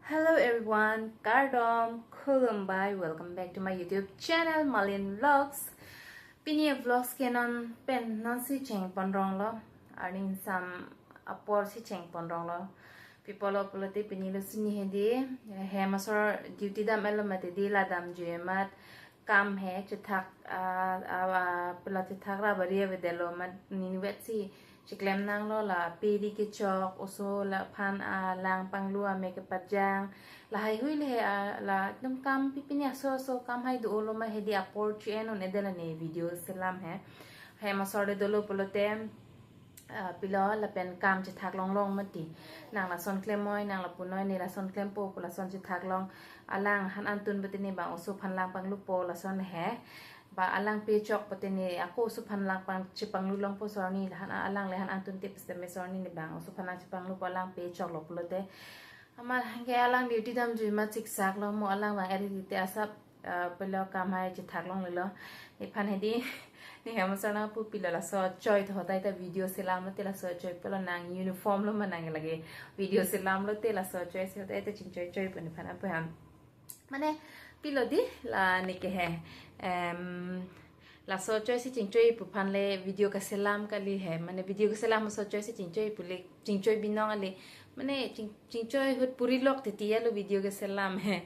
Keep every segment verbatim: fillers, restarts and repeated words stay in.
Hello everyone, kardom, khulumbai, welcome back to my YouTube channel, Malin Vlogs. Pini vlogs ke non pen non si cheng pon rong lo, arni sam apor si cheng pon rong lo. Pi apotlo pulote pini lo sini hedi, hem asor duty dam-et lo mati di, la damjui amat kam he chethak, ah, ah, ah, pela chethak ra bari avedetlo, mat nini vet si cheklem nanglo, la peri kechok, oso laphan alang panglu, amek kepajang, lahai hui le he, ah, la ekdom kam pi pini aso aso kam hai do-olo ma hedi, apor chu en un-edet, la ne video selam he. Hem asor le dolo pulote, ah, pilo lapen kam chethak longlong mati. Nang lason klem noi, nang lapu noi, ne lason klempo pu lason chethak long. Alang han antun pute ne bang oso aphan lang panglupo lason he. Ba alang pechok pute ne ako oso aphan lang pang chepanglu longpo, sor ni lahan alang le han antun te piste me sor ni ne bang oso aphan lang chepanglupo, alang pechoklo pulote. Amat hangke alang duty damjui amat siksak lo, mo alang bang eri te asap, ah, pelo kam hai chethak longlelo. Nephan hedi, ne hem asor nangpu pilo laso choi tho tai ta video selam lote laso choi pelo nang uniform lo ma nang lagi video selam lote laso choi si tai ta chingchoi choi pu nephan apu ham. Mane pilo di la ne ke he. Em, laso choi si chingchoi pu aphan le video kaselam kali he. Mane video kaselam laso choi si chingchoi pu le chingchoi binong kali. Mane ching, chingchoi ahut puri lok titi ya lo video kaselam he.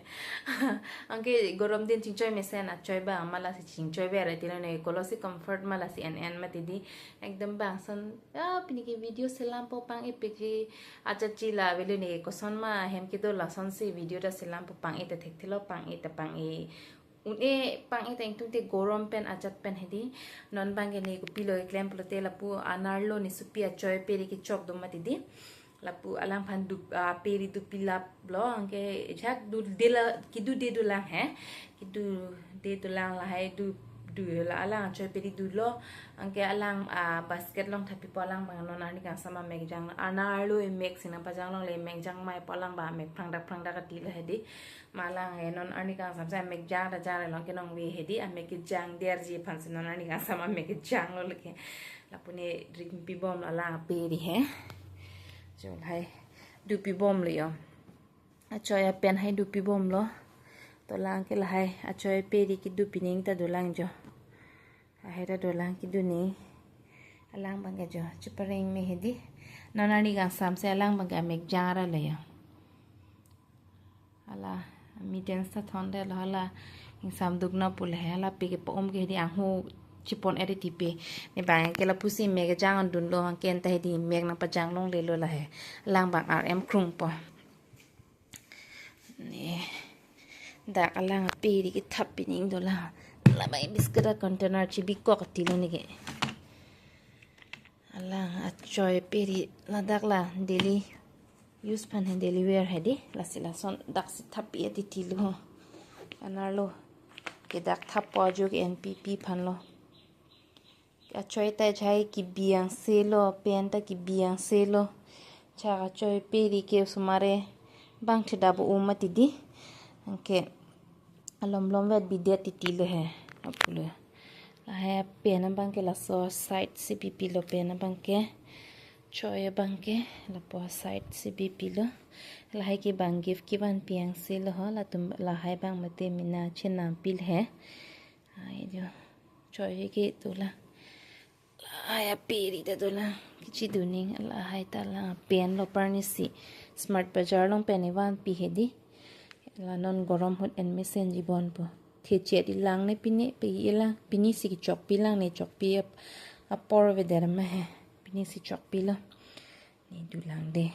Anke gorom din chingchoi mesen achoi bang ma lasi chingchoi ber tilo ne, kolo si comfort ma lasi en en mati di. Ekdom bang son, ah, pini ke video selampo pang-e, peki achachi la avelo ne, koson ma hem kedo lason si video ta selampo, pang-e ta thekthelo, pang-e ta pang-e. Un-e pang-e ta ingtung te gorom pen ajat pen hedi. Non bang ke ne kopilo keklem pulote lapu anerlo ne sopi achoi peri kechok do mati di. Lapu alang aphan du, ah, peri dupi lap lo, anke jhak dude la, kedude dolang he. Kedude dolang lahai du, du la alang achoi peri dulo. Anke alang, ah, basket along thapipo, alang bang non arni kangsam amek jang, anerlo emek si nangpajang longle, emek jang maipo, alang bang amek phrangdak phrangdak katilo hedi. Ma alang he non arni kangsam si amek jang ta jang long ke nong ve hedi, amek kejang derji aphan si non arni kangsam amek kejang lo leke. Lapu ne ring pibomlo alang peri he. Jo lahai dupi bomlo yo. Achoi apen hai dupi bomlo. To alang ke lahai achoi peri kedupi ning ta dolang jo. Lahai ta dolang kedu ning. Alang bang ke jo chepareng me hedi. Non arni kangsam si alang bang ke amek jang ra lo yo. Hala, mi dance ta thondetlo, hala ingsam dukno pu le he, hala pe kepa-um ke hedi anghu chepon eri tipe. Ne bang ke lapusi mek kejang an dunlo, anke anta hedi mek nangpajang longlelo la he. Alang bang R M krungpo. Ne. Dak alang aperi kethap pining dolang. La bang biscuit a container chibikok tilo ne ke. Alang achoi peri ladak la daily use aphan he, daily wear hedi, lasi lason dak si thap-i titi lo. Anerlo ke dak thappo ajo ke N P P aphan lo. Achoi ta jhai kebi angse lo, pen ta kebi angse lo. Jhak achoi peri ke osomar e bang theda bo-um mati di. Anke alom lom vet bidet titi lo he. Apulo. Lahai pen abang ke laso side si bipilo, pen abang ke. Choi abang ke lapu side si bipilo. Lahai ke bang gift kevan pi angse lo ho, latum lahai bang mate mina chenam pil he. Ai jo. Choi ke dolang. Lahai aperi ta dolang. Kechi duning lahai ta la pen lo, parni si Smart Bazaar along pen evan pi hedi. La non gorom ahut en mesenji bompo. Thechet-i lang ne pine pe-i lang, pini si kechokpi lang ne, chokpi ap-, apor avedet ma he. Pini si chokpilo. Ne dolang de.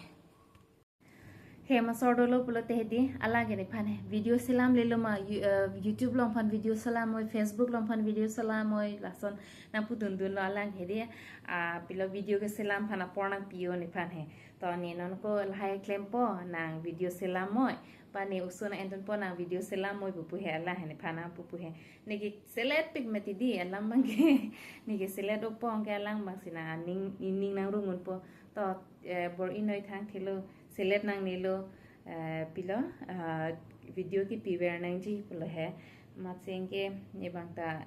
Hem asor dolo pulote hedi, alang ke nephan he video selamlelo ma, you-, eh, YouTube along aphan video selam moi, Facebook along aphan video selam moi, lason nangpu dundunlo alang hedi, ah, pilo video keselam aphan apor nangpi-o nephan he. To ne non ko lahai klempo, nang video selam moi, ba ne oso nang-endunpo, nang video selam moi pupu he alang he, nephan nangpupu he. Ne ke selet pik mati di alang bang ke. Ne ke selet opong ke alang bang si nang aning, ining nangrung unpo. To, eh, bor-i noi thangthelo, selet nangnelo, eh, pilo, ah, video kepiver nangji pulo he. Amat seng ke ne bang ta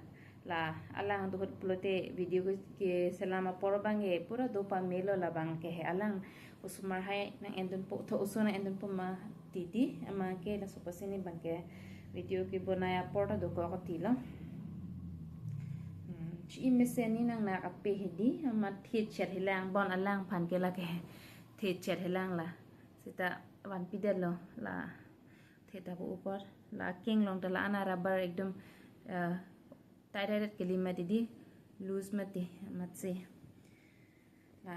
la alang dohot pulote video ke, keselam apor bang ke pura dopamelo, la bang ke he alang Osomar hai nang-endunpo, tho oso nang-endunpo ma titi, amatke laso apotsi ne abangke video kebonai apor ta dokok tilo. Hmm, chi mesen ne nangnak ape hedi, amat thechet helang, bon alangphan ke lake thechet helang la. Seta vanpidetlo la, theta pu upor la, akenglong ta la-an a-rubber ekdom, eh, tight tight kali mati di, loose mati, amatsi. La,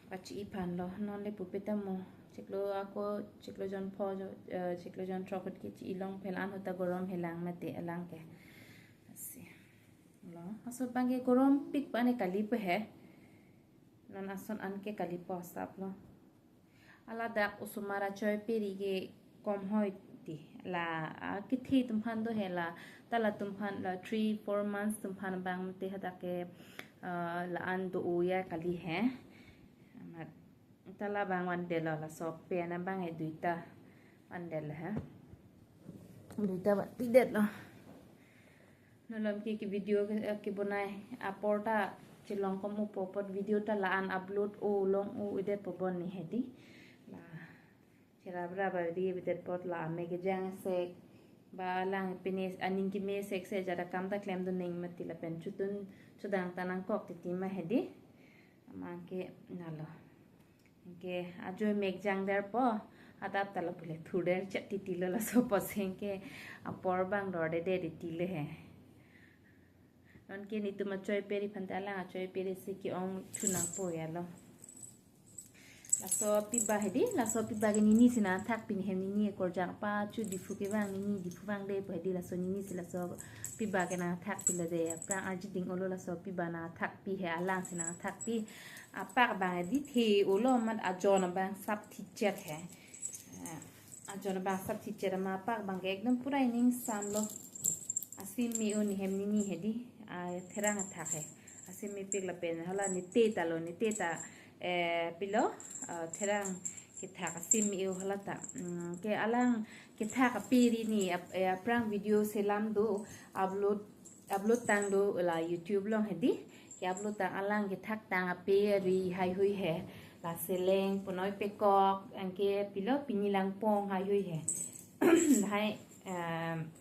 pachi-iphanlo, non le pupe ta mo, chiklo ako, chiklo jon pho jo, eh, chiklo jon throk ahut ke chi-ilong phe la-an ahut ta gorom helang mati alang ke. Lasi. Lo, laso abangke gorompik pa ne kalipo he. Non ason an ke kalipo asaplo. Hala dak osomar achoi peri ke kom hoi ti. La, ah, kethe atumphan do he la. Ta latum aphan la three, four months atumphan abang mate hadak ke, ah, la-an do-o ya kali he. Amat ta labang vandetlo, laso pen abang he duita vandetlo he. Duita vanpidetlo. Nolom ke, ke video ke, eh, kebonai apor ta chelong kom upo apot video ta la-an upload-o long-o-edet po bon ne hedi. La, chera bra ba di edet apot la ame kejang sek. Ba lang pine aning keme sek se jada kam ta klemdun neng mati lapen chutun chodang ta nangkok titi ma hedi. Amatke nalo. Anke ajo mek jangderpo, adap ta lapu le thurder chet titilo laso apotsi anke apor abang dorde de titilo he. Non ke netum achoi peri aphan ta alang achoi peri si ke-ong thu nangpo ya lo. Laso api ba hedi, laso api ba ke nini si nangthakpi, ne hem nini ekorjang pa chu Diphu kevang, nini Diphu vangde po hedi, laso nini si laso api ba ke nangthakpilo de, aphrang arjiding-olo laso api ba nangthakpi he, alang si nangthakpi. Apak abang hedi the-olo amat ajon abang sap thichet he. Eh, ajon abang sap thichet amat apak abang ke ekdom pura ining samlo. Asim me-o ne hem nini hedi, ah, therang athak he. Asim mepik lapen hala ne te ta lo, ne te ta, eh, pilo, ah, therang kethak asim me-o hala ta. Hmm, ke alang kethak ape ri ne ap-, eh, aphrang video selam do, upload, upload tang do la YouTube along hedi. Ke-upload tang alang kethak tang ape ri haihui he. La seleng punoi pekok, anke pilo pini langpong haihui he. Lahai, em,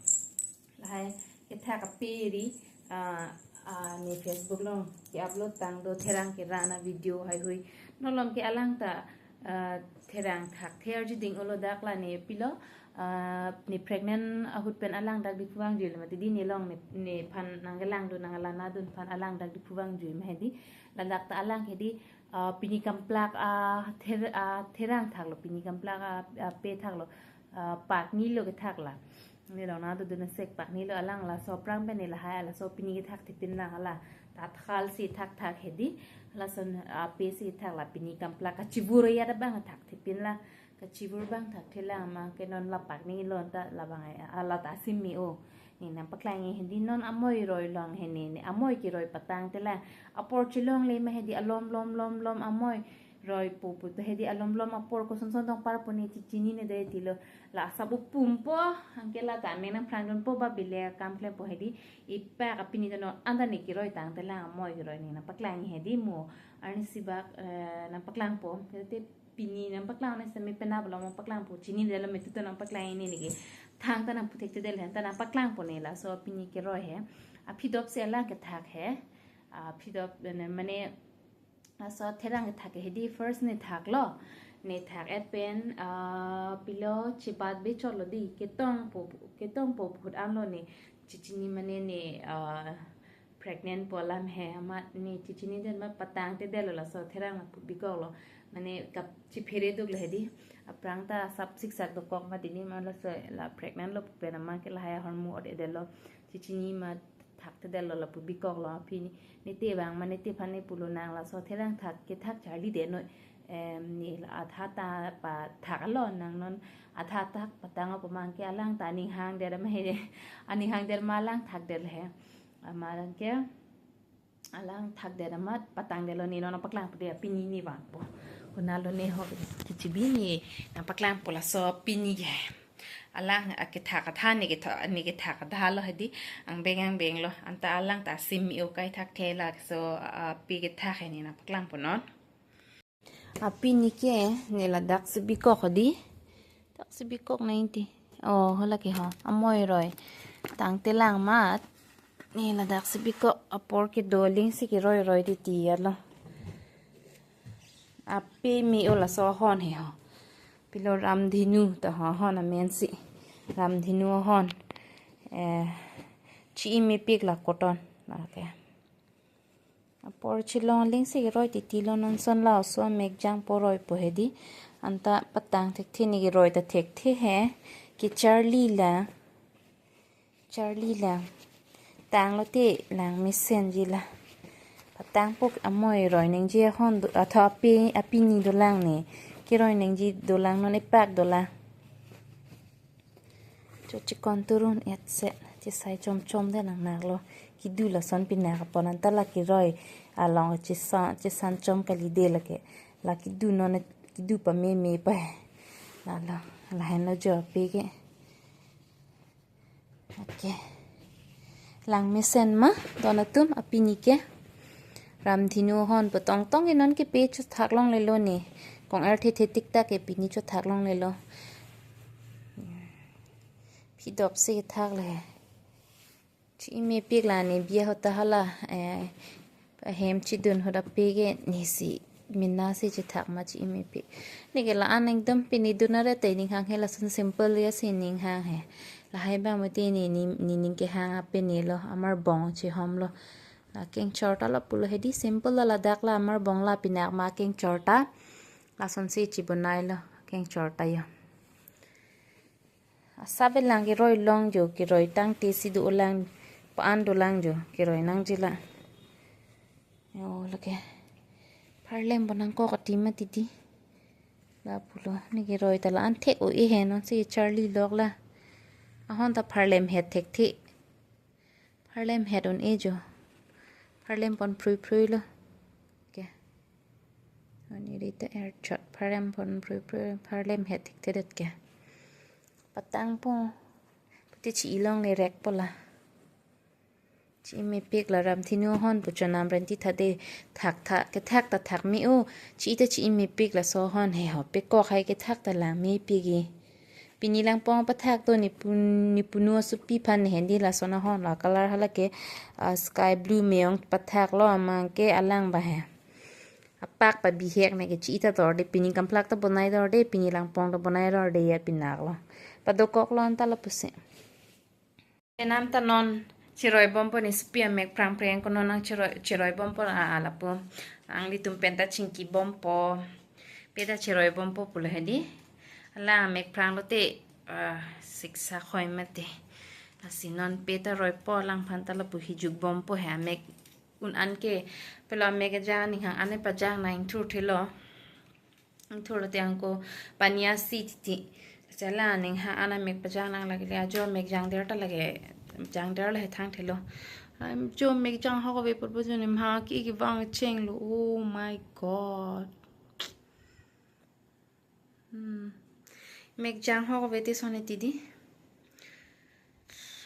lahai kethak ape ri, ah, ah, ne Facebook along ke-upload tang do therang keran a-video haihui. Nolom ke alang ta, ah, therang thakthe arjiding-olo dak la ne pilo, ah, ne pregnant ahut pen alang dak Diphu vangjuilo mati di, nelong ne, nephan nangkelang dun, nangkelang dun aphan alang dak Diphu vangjuilo ma hedi. Ladak ta alang ke hedi, ah, pini kamplak, ah, ther-, ah, therang thaklo, pini kamplak, ah, ah, pe thaklo, ah, paknilo kethak la. Nelong nangdodun asek paknilo, alang laso aphrang pen ne lahai laso pini kethak thepin lang hala. Tatkal si thakthak hedi, lason, ah, pe si thak la pini kamplak kachivur ya da abang thak thepin la. Kachivur abang thakthe lang amatke non la paknilo ta labang ai, ah, la ta asim me-o. Ne nangpaklang-e hedi non amoi roi long he ne, ne amoi keroi patangte lang. Apor chelongle ma hedi alom lom lom lom amoi roi pu pu ta hedi alom lom apor koson son tong par pu ne chi-, chinine de tilo. La asap upum po, anke la ta me nangphrangdunpo ba bile akam klempo hedi. Ipak apini ta non anta ne keroi tangte lang amoi keroi ne nangpaklang-e hedi mo. Arnisi bak, eh, nangpaklangpo. Te pini nangpaklang ne semi penap lo nangpaklangpo. Chinidetlo me tutu nangpaklang-e ne, ne ke thangta nangputhekthedetlo, ta nangpaklangpo ne laso pini keroi he. Aphi dop si alang kethak he. Aphi dop ne mane laso therang kethak ke hedi first ne thaklo. Ne thak-et pen, ah, pilo chebat be chotlo di, ketongpo, ketongpo ahut anlo ne chichini mane ne, ah, pregnant po alam he, amat ne chichinidet amat patangtedetlo laso therang lapu bikoklo. Mane kap chiphere duklo hedi. Aphrang ta sap siksak dokok mati di, ma laso la pregnant lo pen amatke lahai ahormu ot-edetlo. Chichini amat thaktedetlo lapu bikoklo aphi ne, ne te abang ma ne te aphan ne pulo nang laso therang thak kethak charlidet noi. Em, ne la adha ta pathaklo nang non adha thak patang apo ma anke alang ta aning hangdet ma he. Aning hangdet ma alang thakdet he. Amat anke alang thakdet amat patangdetlo ne non nangpaklangpo de pini ne vangpo. Konatlo ne ho kechibi ne nangpaklangpo laso pini ke. Alang akethak adha ne ketha-, ne kethak adha lo hedi angbeng angbenglo. Anta alang ta asim me-o kai thakthe laso, ah, pe kethak he ne nangpaklangpo non. Apini ke ne ladak si bikok hodi. Dak si bikok nangji. Oh, hala ke ho. Amoi roi. Tangte lang mat. Ne ladak si bikok apor kedo aling si keroi roi titi alo. Ape me-o laso ahon he ho. Pilo Ramdhenu ta ho ahon amen si. Ramdhenu ahon. Eh, chi-i mepik la cotton. Lake. Apor chelong aling si keroi titi lo non son la oso amek jang poroi po hedi. Anta patang thekthe ne keroi ta thekthe he. Kecharli la. Charli la. Tanglo te lang mesenji la. Patang po amoi roi nangji ahon do, atha ape apini dolang ne. Keroi nangji dolang non epak dolang. Cho chekon turun etset. Chesai chom chom de nang naklo. Kedo lason pinak apon anta la keroi along chesa-, chesan chom kali de lake. La kedo non kedo pameme pa. Lalo. Lahenlo jo ape ke. Okay. Lang mesen ma, don atum apini ke. Ramdhenu ahon pu tongtong ke non kepe chothak longlelo ne. Kong er thethe tik tak ke pini chothak longlelo. Phidop si kethak le. Chi-i mepik la ne biya ahut ta hala, eh, ahem chidun ahut ape ke ne si mena si chethak ma chi-i mepik. Ne ke la-an ekdom pini dun are te ning hang he lason simple ya si ning hang he. Lahai bang mati ne, ne, ne ning kehang ape ne lo, amarbong chehom lo. La kengchor ta lo pulo hedi simple la ladak la amarbong la pinak ma kengchor ta. Lason si chibonai lo kengchor ta yo. Asap lang keroi long jo, keroi tangte si dolang, pa-an dolang jo, keroi nangji la. Yo, lake. Pharlem pon nangkok ati ma titi. La pulo, ne keroi ta la-an thek-o-e he non si charli lok la. Ahon ta pharlem het thekthe. Pharlem het un-e jo. Pharlem pon phrui phrui lo. Ke. Ani rita er chot pharlem pon phrui phrui, pharlem het thekthedet ke. Patang po. Pute chi-i longle rek po la. Chi-i mepik la Ramdhenu ahon pu chonam renti thade thak thak kethak ta thak me-o. Chi-i ta chi-i mepik laso ahon he ho. Pekok hai kethak ta lang mepik e. Pini langpong pathak to ne pun-, ne punu asupi aphan ne hedi lason ahon la color hala ke, ah, sky blue me-ong pathak lo amang ke alang ba he. Apak pabihek ne ke chi-i ta dorde pini kamplak ta bonai dorde pini langpong ta bonai dorde ya pinak lo. Padokok lo anta lapusi. Penam ta non chiroi bompo ne supi amek prang prang ko non nang chiroi, chiroi bompo a, a lapu. Nanglitum pen ta chingki bompo. Pe ta chiroi bompo pulo hedi. Alang amek prang lote, ah, siksa khoi mate. Lasi non pe ta roipo alangphan ta lapu hijuk bompo he amek un an ke. Pelo amek ajang ning hang an pajang nang ingthur thelo. Ingthur lote angko paniasi titi. Chala ning hang an amek pajang nang lake le ajo amek jangder ta lake jangder le thang thelo. Am jo amek jang hok ave put bo jo ne mha ki ki vang cheng lo. Oh my God. Hmm. Mek jang hok ave te sone tidi.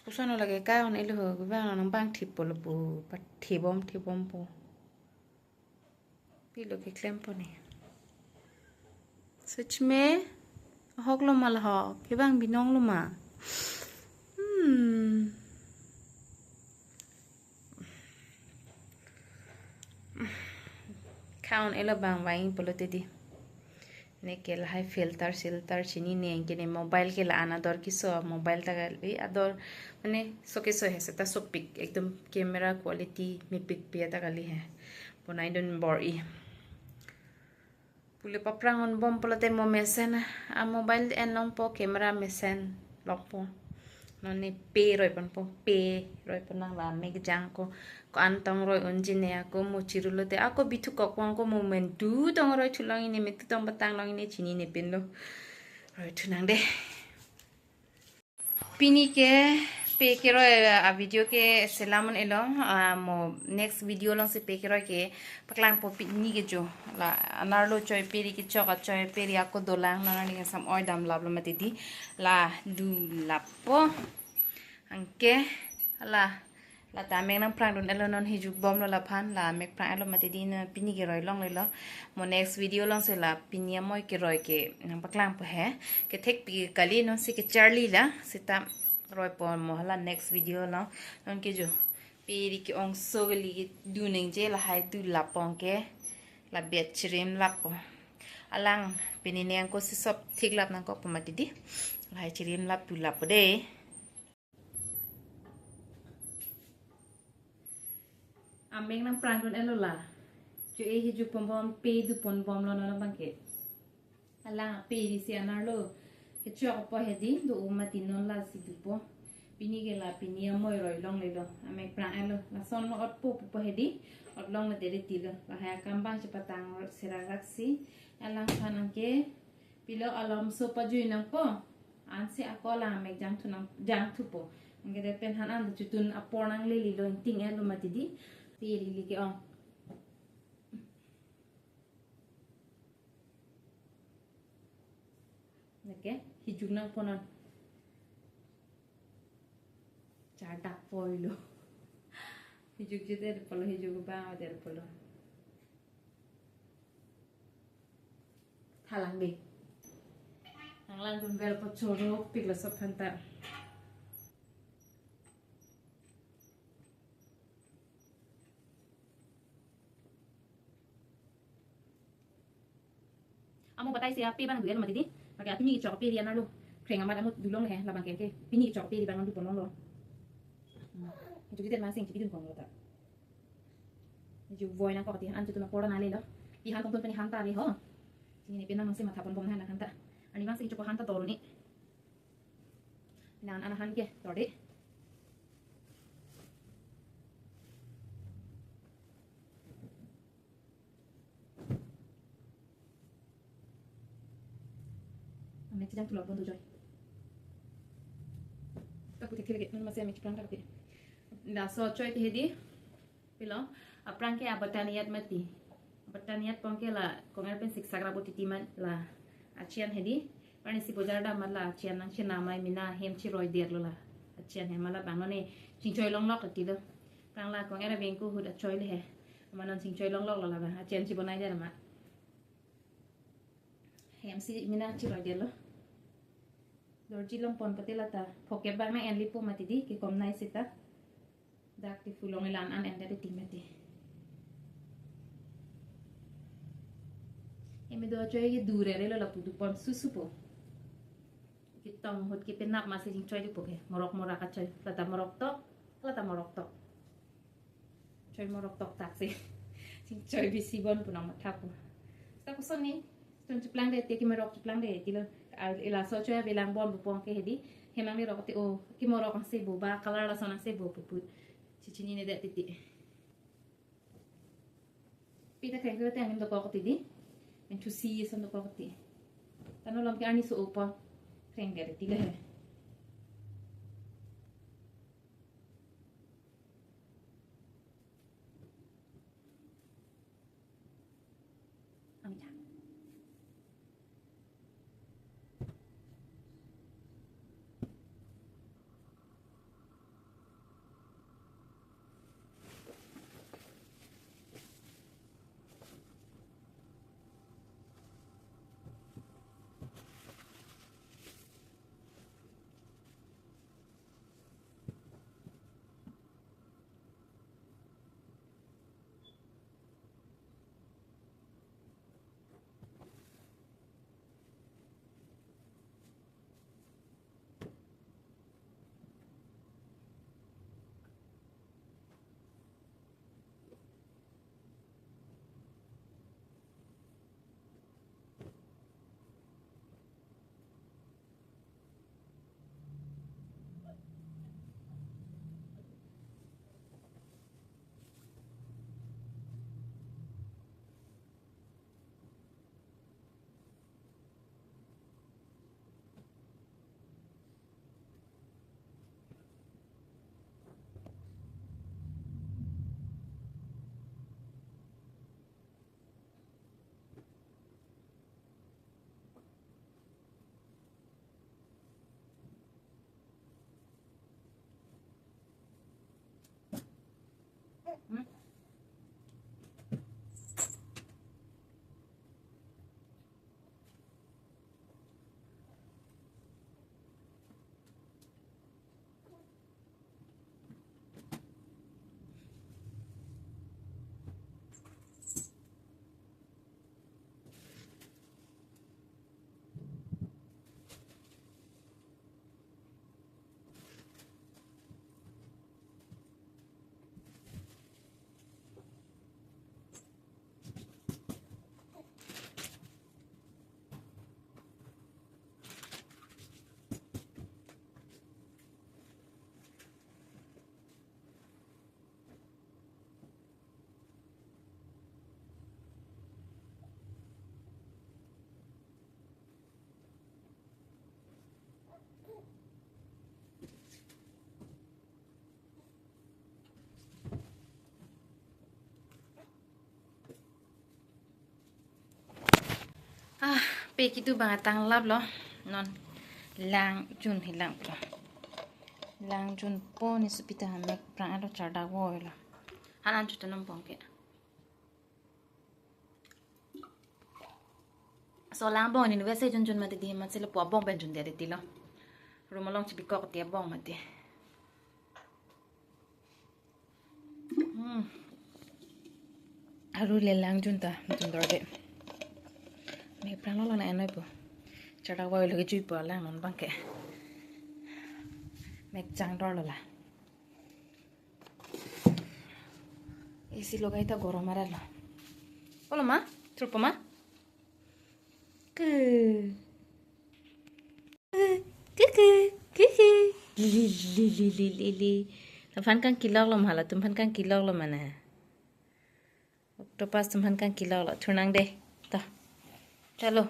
Kusono lake ka on elo ho, bang nang bang thipo lo pu, pa thibom thibom po. Pilo ke klempo ne. Sach me, ahok lo ma la ho, kevang binong lo ma. Hmm. Ka on elo bang vang pulo tidi. Ne ke lahai filter, silter chinine, anke ne mobile ke la-an ador keso, mobile ta kali ador, mane so keso he seta sopik, ekdom camera quality mepik pi ta kali he. Bonai dun bor-i. Pule paprang un bom pulote mo mesen, a mobile en longpo camera mesen lokpo. Non ne pe roi ponpo, pe roi pon nang la amek jang ko, ko-an tong roi unji ne ako mo chiru lote ako bithu kok wang ko mo men du tong roi thu long ine me tu tong batang long ine chinine pinlo. Roi thu nang de. Pini ke pe keroi a video ke selam un-elo, a mo next video along si pe keroi ke paklangpo pini ke jo. La anerlo choi peri kechok achoi peri ako dolang non arni ke sam oi damlap lo mati di. La dulappo. Anke la Lata amek nangprangdun-etlo non, hijuk bomlo laphan, la amek prang-etlo mati di, na pini keroi longlelo. Mo next video alongsi la pini amoi keroi ke nangpaklangpo he. Kethekpi kali, nonsi kecharli la, seta roipo mo hala next video along. Non ke jo, pe ri ke-ongso kali, kedu ningje, lahai dulap pon ke, la bet chirimlappo. Alang pini ne angko si sop thiklap nangkokpo mati di. Lahai chirimlap dulappo de. Amek nangprangdun-etlo la. Cho-e hijuk ponbom, pe du ponbomlo non abang ke. Alang pe ri si anerlo kechokpo hedi, do-o mati, non lasi dopo. Pini ke la pini amoi roi longlelo. Amek prang-etlo. Lasonlo otpo pupo hedi. Otlongle de tilo. Lahai akam abang chepatang serarak si. Alangphan anke pilo alam so pajui nangpo. Ansi ako alang amek jangthu nang, jangthupo. Anke det pen han an chotun apor nanglelilo, ingting-etlo mati di. Pe ri le ke-ong. Neke, hijuk nangpo non. Chardak poilo. Hijuk jete pulo, hijuk abang jete pulo. Thalang de. Nanglangdun verpo, choropiklo sop aphanta. Amo batai si ape abang du-etlo mati di. Pakai apini kechok pe ri anerlo. Kreng amat amo dulongle he, labang ke ke. Pini kechok pe ri abang du ponlonglo. Hmm. Hijuk jete masing chipidun ponlo ta. Hijuk voi nangkok ti, han chotun apor nanglelo. Pi han tongtun pini han ta le ho. Chini ne penang si matha ponbom han aphanta. Ani abang si choko han ta dor ni. Nang an han ke dor de. Amek chejangthu lap pon do choi. Kapu thekthek lagi, non masi amek cheprang ta kapi. Laso choi ke hedi. Pilo, aprang ke abataniyat mati. Abataniyat pon ke la kong-er pen siksak rabo titi mat la achian hedi. Parni si bojar dam mat la achian nangchenamai, mena hem cheroi derlo la achian hem, ma labang non ne chingchoi longlok titilo. Prang la kong-er abeng ko ahut achoi le he. Ma non chingchoi longloklo labang, achian chebonai der ma. Hem si mena cheroi derlo. Dorji along pon pute lata phokep abang nang-enlipo mati di, kekomnai seta. Dak ti fulong elan an endet ti mati. Eme do choi ke dure relo lapu du pon susupo. Ketong ahut kepenap masi chingchoi dopo ke. Morok morak achoi. Lata morok tok, lata morok tok. Choi morok toktak si. Chingchoi bisi bon pu nangmathapo. Seta koson ni. Chon cheplang de, te kemorok cheplang de tilo. Al, laso choi avelang bon pu pon ke hedi. Hem nanglerok te o, kemorok angse bo ba, color lason angse bo pu pu. Chechinine det titi. Pita keng ke te angin dokok ti di. Menthusi ason dokok ti. Tano lom ke ani so opo. Kreng det tilo he. Ang ya. Kedo abang atang laplo. Non langjun hilang po. Langjun po ne supi ta hamek prang alo chardak voi lo. Hanan chutu nam pong ke. So lang bong ni wese junjun mati di, masi lo po bong pen jun de ti lo. Room along chibikok ti bong mati. Hmm. Aru le langjun ta, jun dor de. Mek prang lo lang na enoi po. Chardak voi lo ke jui po lang non abang ke. Mek chang dor lo la. A C logai ta gorom ara lo. Polo ma? Thurpo ma? Ke. Ke, ke, ke, ke. Li, li, li, li, li, li. Latum aphan kangkilok lo ma, latum aphan kangkilok lo ma na. Octopus atum aphan kangkilok lo. Thurnang de. To. Chalo.